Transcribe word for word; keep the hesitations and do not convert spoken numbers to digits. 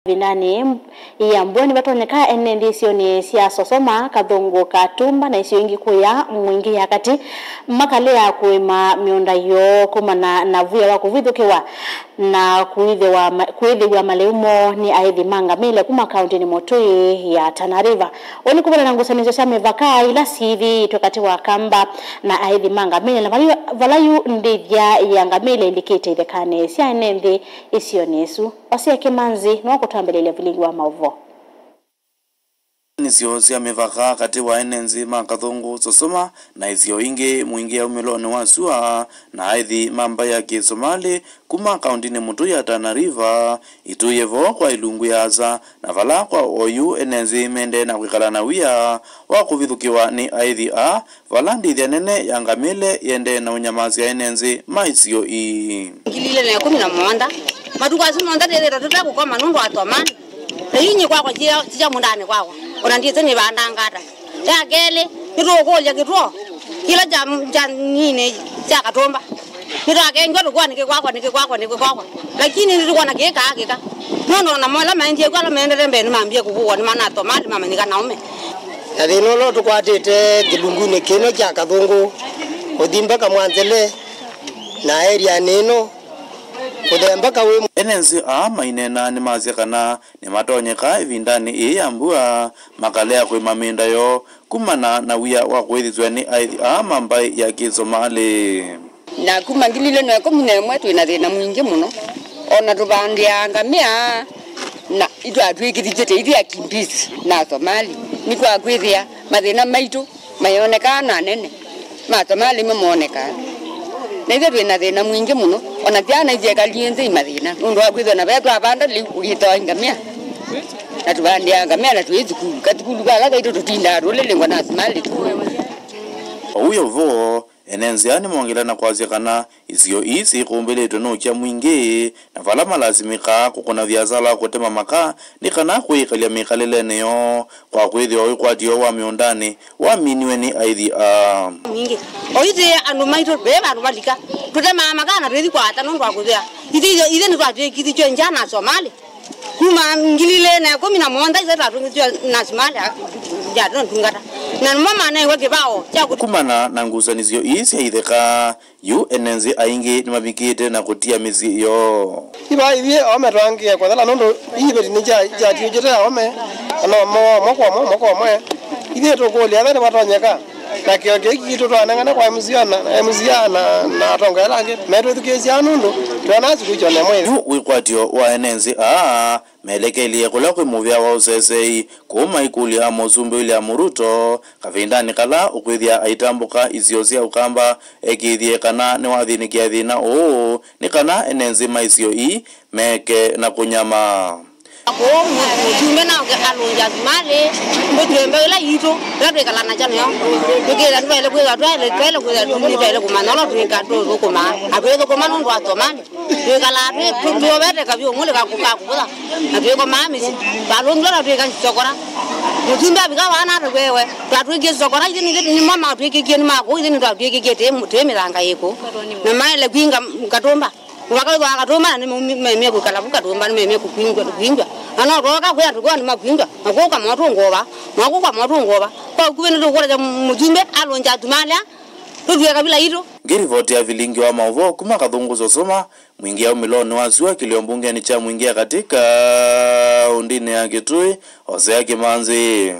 Ĩvindanĩ ya mbua nĩvatonyeka ene nthĩ isionĩ sya Sosoma, Kathũngũ, Katumba na isio ingĩ kũya Mwingĩ ya katĩ makalea kũĩma mĩũnda yoo kumana na via wa kũvithũkĩwa na kũĩthĩwa ma-, kũĩthĩw'a malĩu moo nĩ aĩthi ma ngamĩle kuma kaũntĩnĩ mũtũĩ ya Tana River. Ũu nĩ kũvana na ngusanĩsyo sya mĩvaka ila syĩthĩĩtwe katĩ wa Kamba na aĩthi ma ngamĩle, na vala yu, vala yu ndĩthya ya ngamĩle ĩlikĩte ithekanĩ sya ene nthĩ isionĩ isu. Osia Kĩmanzi nĩwakũtwambĩlĩlya vilingi wa maũvoo. Nĩsyo sya mĩvaka katĩ wa ene nthĩ ma Kathũngũ, Sosoma na isio ingĩ Mwingĩ ya umĩlonĩ wa sua na aĩthi ma mbaĩ ya Kĩsomalĩ kuma kaũntĩnĩ mũtũĩ ya Tana River itũĩe vo kwa ilungu ya asa, na vala kwa oyu ene nthĩ mendee na kwĩkala na wia wa kũvithũkĩwa nĩ aĩthi aa, vala ndĩthya nene ya ngamĩle yendee na ũnyamasya ene nthĩ ma isio ii. Ngili ilĩ na ĩkũmi na mũonza, matukũ asu monthe twĩthĩĩtwe tũte kũkoma nũndũ wa Somali. Na yu nyie kwakwa ti sya mũũndanĩ kwakwa, ona ndyĩsĩ nĩvandaa ngata. Ya kelĩ, nĩtũũkũlya kĩtw'o kĩla kya, kya nini kya Katumba. Nĩtwakengwa tũkũa nĩkĩ kwakwa, nĩkĩ kwakwa, nĩkĩ kwakwa. Lakini nĩtũkwona kĩĩ kaa kĩka. Nũndũ ona mo ala maendie kw'o, ala maendete mbee nĩmambie kũkũwa nĩ mana Somali mamanyĩka na aũme. Na thĩna ũla ũtũkwatĩte kĩlungunĩ kĩno kya Kathũngũ, ũthi mpaka Mwanzele na area ĩno, kũthemba kawĩ. Ene nthĩ aa maineena nĩmasya kana nĩmatonyeka ĩvindanĩ ĩĩ ya mbua makalea kũĩma mĩũnda yoo kumana na wia wa kũĩthĩsw'a nĩ aĩthi aa ma mbaĩ ya Kĩsomalĩ. Na kuma ngili ilĩ na ĩkũmi na ĩmwe twĩ na thĩna mwingĩ mũno, ona tũvandĩaa ngamĩa na itwatw'ĩkĩthĩtye ithyĩ akimbizi na Somali, nĩ kwa kwĩthĩa mathĩna maitũ mayonekaa na anene ma Somali nĩmo moonekaa. Na ithyĩ twĩ na thĩna mwingĩ mũno, ona syana isyekalie nthĩ i mathĩna nũndũ wa kwĩthwa na ve twavanda lĩu ũyĩtawa ngamĩa, na tũvandĩaa ngamĩa na twĩ thukulu, kathukulu kala kaitũ tũtindaa tũlĩlĩngwa na Somali thukulu. Oyu vo, ene nthĩ aa nĩmongelea na kwasya kana isio ii syĩkũmbĩlĩtwe nĩ ũkya mwingĩ, na vala malasimĩkaa kũkũna viasala wa kũtema makaa nĩ kana kwĩkalya mĩkalĩlenĩ yoo, kwa kwĩthĩwa wĩkwatyo wa mĩũndanĩ waminiwe nĩ aĩthi aa. Ningĩ, o ithyĩ andũ maitũ ve vandũ valika, tũtemaa makaa na twĩthi kwata nũndũ wa kũthĩa. Ithyĩ, ithyĩ nĩtwatw'ĩkĩthĩtw'e ngya na Somali. Kuma ngili ilĩ na ĩkũmi na mũonza ithyĩ twatũngĩthiwe na Somalia yatũtungata. Na nĩmo maneewe kĩvao kya kũthi. Kumana na ngusanĩsyo ii sya itheka, yu ene nthĩ aingĩ nĩmavikĩte na kũtia mĩsyĩ yoo. Ivaa ithyĩ aũme twangĩe kũthela nũndũ iveti nĩkyatiũkĩte aũme, na no moo moko ũmwe, moko ũmwe. Ithyĩ tũkũlya ve nĩvatonyeka. Na kĩo kĩu kitũ twanengane kwa M C A na, M C A na, na atongoeli angĩ metwĩthukĩĩsya nũndũ twĩonaa sikuicho nĩ mwĩthĩ. Yu wĩkwatyo wa ene nthĩ aa melekelye kũla kwĩ mũvĩa wa ũseseĩ kũu maikũlya Mũsumbĩ William Ruto kavindanĩ kala ũkwĩthĩa aitambũka isio sya Ũkamba ekĩĩthye kana nĩwathĩnĩkĩa thĩna ũũ nĩ kana ene nthĩ ma isio ii meke na kũnyama. Kũu mũsumbĩ naũke alũngya thumalĩ, mbũtue mbeũ ila yitũ, ila twĩkala nasyo nĩyo. Tũkĩĩthĩa tũvaĩle kwĩthwa twaĩle, twaĩle kwĩthwa nĩtwaĩle kũmanya ũla twĩka, tũthũkũmaa. Na twĩthũkũma nũndũ wa Somali. Twĩkalaa twĩ, tũ-, tũovete kavyũ ũmũlĩ ka kũ-, ka kũvũtha. Na twĩkomaa mĩsyĩ. Twalũngilwe na twĩka sokora. Mũsumbĩ avika vaa na atwĩa we, twatwĩkie sokora, ithyĩ nĩ, nĩmo matwĩkĩkie nĩ ma kũu, ithyĩ nĩtwatwĩkĩkie tĩ, tĩ mĩthanga yĩ kũu. Na maĩle kwinga Katumba. Mũvaka wĩthwa akatũma na nĩmaumie, maemie kwĩkala vu katũmba, nĩmaemie kũkwingwa, kũkwingwa. Na no twoka kwĩ andũ kwa nĩmakwingwa, na kũka motũngova, na kũka motũngova. Kwa ũkuvĩ nĩtũkũlya mũsumbĩ alũngya atumaalea, tũtw'e kavila itũ. Ngĩrivoti ya vilingi wa maũvoo kuma Kathũngũ Sosoma, Mwingĩ ya umĩlonĩ wa sua kĩlio mbungenĩ kya Mwingĩ ya katĩ kaũndĩnĩ ya Kĩtũĩ, Hosea Kĩmanzi.